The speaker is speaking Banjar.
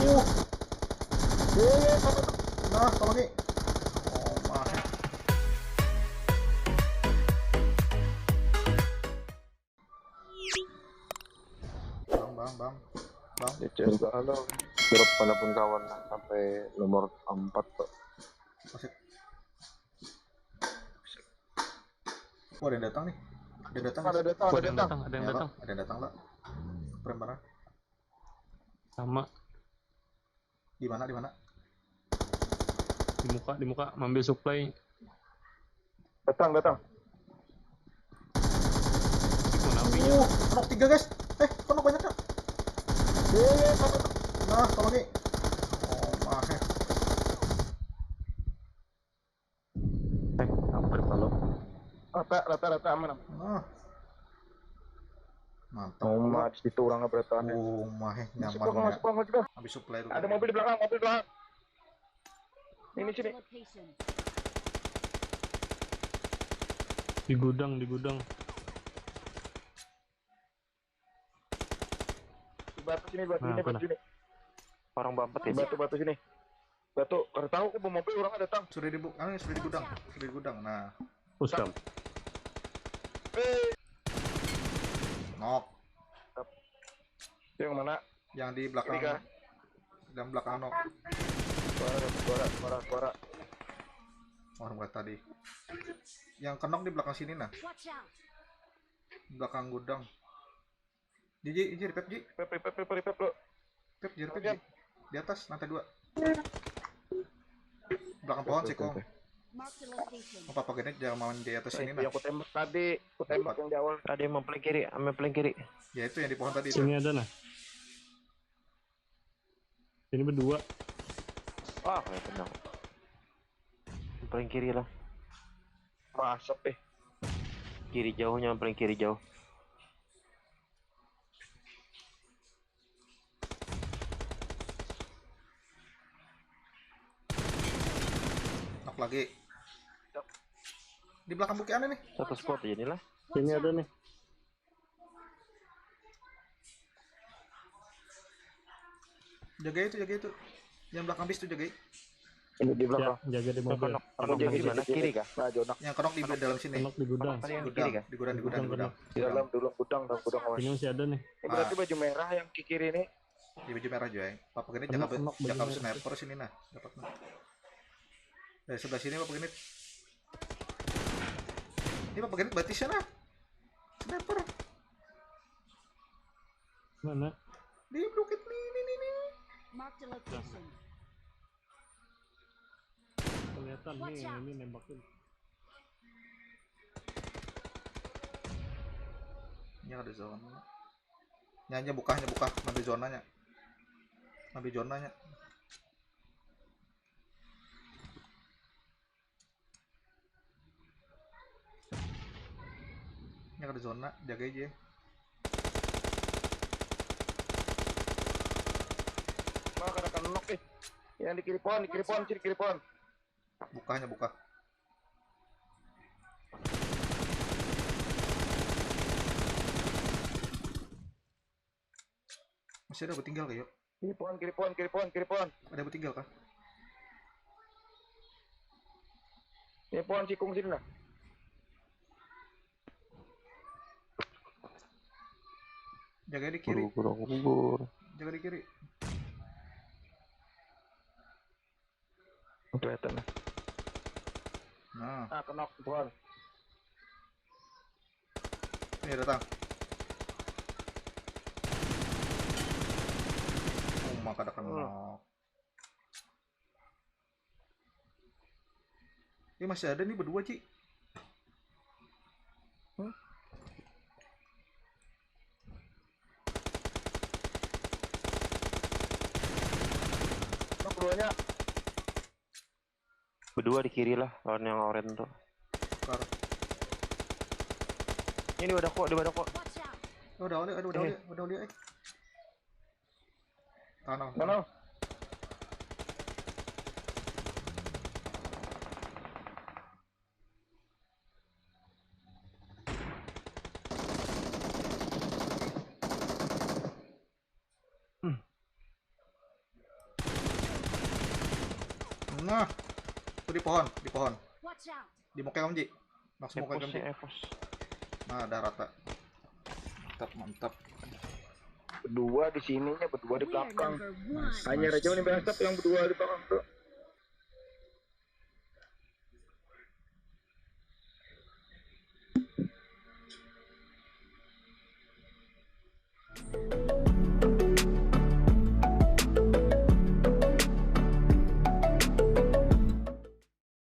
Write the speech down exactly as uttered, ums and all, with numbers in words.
Uh. Ye, ye, tolong. Nah, tolongi. Oh, mah. Bang, bang, bang. Bang. Ya, coba halo. Grup mana pun kawan sampai nomor empat tuh. Masih. Oh, ada yang datang nih. Ada yang datang. Ada datang, ada datang. Ada yang datang, ada yang datang. Ada yang datang lah. Prem mana? Sama. Di mana, di mana? Di muka, di muka, mambil supply. Datang, datang. Itu napinya. Uh, anak tiga, guys. Eh, kok anak banyak, Kak? Nah, tolongi. Oh, mah. Eh, hampir kalau. Rata, rata, rata, aman, aman. Ah. Mantap. Oh, mah, di situ orangnya berataan. Oh, mah, eh, nyaman. Masuk, masuk, masuk, masuk. Habis supply dulu. Ada mobil di belakang, mobil di belakang. Ini sini. Di gudang, di gudang. Di batu sini, batu sini, batu sini. Orang bampet ini. Batu, batu sini. Batu, kada tahu aku bawa mobil, orang ada datang. Sudah di bu-, anu, sudah di gudang, sudah di gudang. Nah. Puskam. Eh. Nok. Yang mana? Yang di belakang. Ini kah? Yang belakang nok. Suara, suara, suara, suara. Orang buat tadi. Yang kenok di belakang sini nah. Belakang gudang. Ji, Ji, Ji, repep, Ji. Repep, repep, repep, repep, lo. Repep, Ji, repep, Ji. Di atas, lantai dua. Belakang pohon sih, Kong. Apa-apa gini, jangan main di atas sini, nah. Yang ku tembak tadi, ku tembak yang di awal. Ada yang mempeleng kiri, mempeleng kiri. Ya, itu yang di pohon tadi itu. Sini ada, nah. Ini berdua. Wah, kayak tenang. Paling kiri lah. Masuk eh. Kiri jauhnya, paling kiri jauh. Knock lagi. Di belakang bukit ada nih. Satu squad aja nih lah. Sini ada nih. Jaga itu, jaga itu. Yang belakang bis tuh jaga. Ini di belakang. Ya, jaga di mobil. Kenok, kenok di mana? Kiri kah? Nah, Jonak. Yang kenok di dalam sini. Kenok di gudang. Tadi yang di kiri kah? Di gudang, di gudang, di gudang. Di dalam, dalam gudang, dalam gudang, awas. Ini masih ada nih. Ini berarti baju merah yang ke kiri nih. Di baju merah juga. Papa Genit jaga, jaga sniper sini nah. Dapat nah. Dari sebelah sini Papa Genit. Ini Papa Genit batisnya nah. Sniper. Mana? Di bukit nih, nih, nih, nih. Mark the location. Kelihatan nih, ini nembakin. Ini ada zona. Nya, nya buka, nya buka. Ambil zonanya. Ambil zonanya. Ini ada zona, jaga aja. Wah, kada kenok eh. Yang di kiri pohon, di kiri pohon, di kiri pohon. Bukanya buka. Masih ada tinggal kayak. Kiri pohon, kiri pohon, kiri pohon, kiri pohon. Ada bertinggal kah? Ini pohon cikung sini nah. Jaga di kiri. Kurang kubur. Jaga di kiri. Kelihatan nah. Nah. Ah, kenok pohon. Ini datang. Oh, maka ada kenok. Ini masih ada nih berdua, Ci. Hmm? Nah, keduanya. Berdua di kiri lah, lawan yang orange tuh. Kar. Ini di wadako, di wadako. Udah oleh, aduh, udah oleh, udah oleh, eh. Tanah. Tanah. Nah, tuh di pohon, di pohon. Watch out! Di muka Om Ji. Nak smoke Epos Om Ji. Ya, epos. Nah, dah rata. Mantap, mantap. Berdua di sininya, berdua di We're belakang. Number one. Hanya aja nih, berasap yang berdua di belakang tuh.